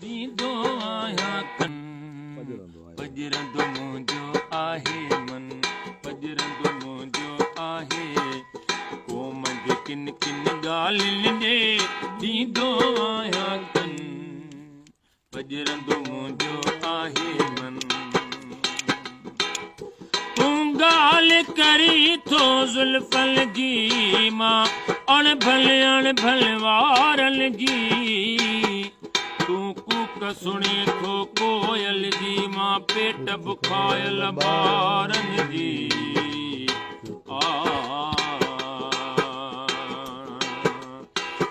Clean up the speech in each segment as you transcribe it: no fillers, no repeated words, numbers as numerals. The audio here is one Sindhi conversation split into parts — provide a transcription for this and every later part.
ڏيندو آهيان ڪن. پڄرندو منهنجو آهي من، پڄرندو منهنجو آهي. قوم جي ڪن ڪن ڳالهين ڏي ڏيندو آهيان ڪن. پڄرندو منهنجو آهي من. تون ڳالهه ڪرين ٿو زلفن جي مان اڻ ڀل اڻ ڀل وارن جي. تون ڪوڪ سڻين ٿو ڪوئل جي مان پيٽ بکايل ٻارن جي. آ.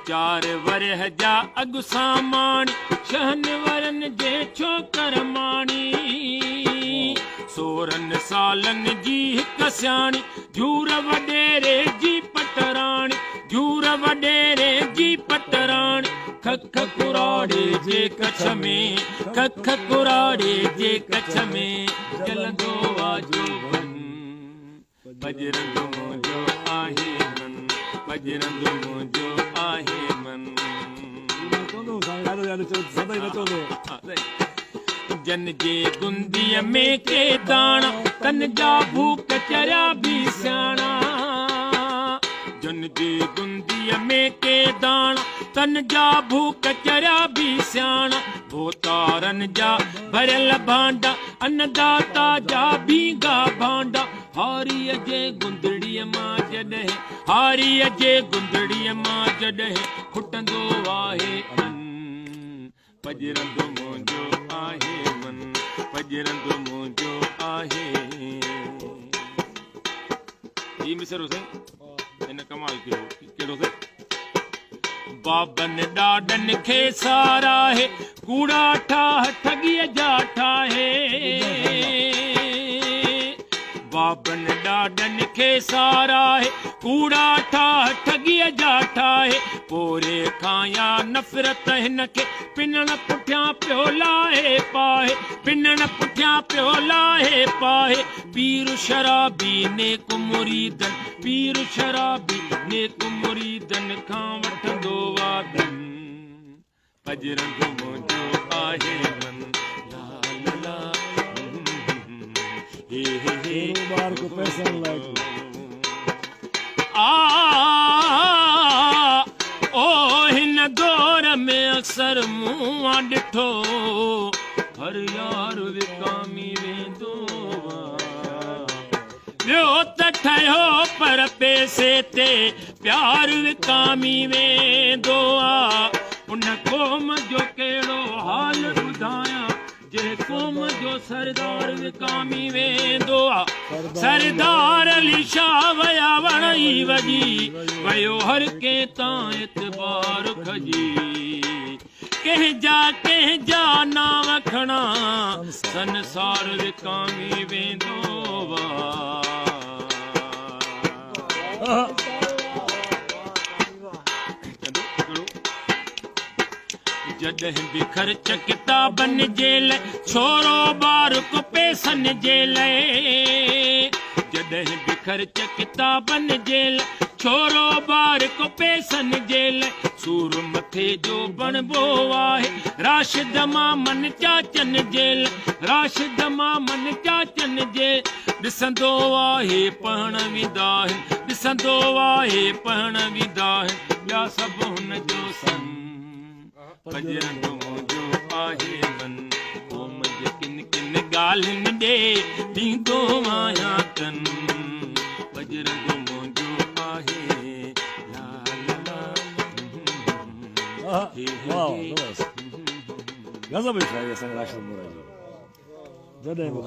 چار ورهه جا اڳ ساماڻي، ڇهن ورهن جي ڇوڪر ماڻي. سورهن سالن جي هڪ سياڻي، جھور وڏيري جي پٽراڻي، جھور وڏيري جي پٽراڻي. کک ڪراڙي جي ڪڇ ۾، کک ڪراڙي جي ڪڇ ۾، جلندو آ جوڀن. پڄرندو منهنجو آهي من، پڄرندو منهنجو آهي من. جن جي گنديء ۾ ڪي داڻا، تن جا ڀوڪ چريا به سياڻا. جن جي گنديء ۾ ڪي داڻا، تن جا ڀوڪ چريا به سياڻا. ڀوتارن جا ڀريل ڀانڊا، انّداتا جا ڀينگا ڀانڊا. هاريء جي گندڙيء مان جڏهن، هاريء جي گندڙيء مان جڏهن کٽندو آهي ان، پڄرندو منهنجو آهي من، پڄرندو منهنجو آهي. هي مصرعو سائين هن ڪمال ڪيو ڪهڙو سائين؟ بابن ڏاڏن کي ساراهي، ڪوڙا ٺاهه ٺڳيء جا ٺاهي. بابن ڏاڏن کي ساراهي، ڪوڙا ٺاهه ٺڳيء جا ٺاهي. پورهيي کان يا نفرت هن کي، پنڻ پٺيان پيو لاهي پاهي. پنڻ پٺيان پيو لاهي پاهي. پير شرابي نيڪ مريدن، پير شرابي نيڪ مريدن کان وٺندو وعدن. پڄرندو منهنجو آهي من لا لا لا هي هي هي ٻار ڪو پئسن لاء ڪو. آ او هن دور ۾ اڪثر مون آ ڏٺو هر يار وڪامي ويندو آ. ٻيو ته ٺهيو پر پئسي تي پيار وڪامي ويندو آ. ان قوم جو ڪهڙو حال ٻڌايان جنهن قوم جو سردار وڪامي ويندو آ. سردار علي شاهه ويا وڻ ئي وڄي ويو هر ڪنهن تان اعتبار کڄي. ڪنهن جا ڪنهن جا نانء کڻان سنسار وڪامي ويندو آ. جڏهن به خرچ ڪتابن جي لئه ڇورو ٻار ڪو پئسن جي لئه جڏهن به خرچ ڪتابن جي لئه ڇورو ٻار ڪو پئسن جي لئه سور مٿي جو بڻبو آهي راشد مامن چاچن جي لئه راشد مامن چاچن جي ڏسندو آهي پهڻ ويندا آهن ڏسندو آهي پهڻ ويندا آهن ٻيا سڀ هن جو سن پڄرندو منهنجو آهي من قوم جي ڪن ڪن ڳالهين ڏي ڏيندو آهيان ڪن پڄرندو منهنجو آهي لا لا لا هي هي هي غضب شاعري اسان راشد مورائي جي جڏهن به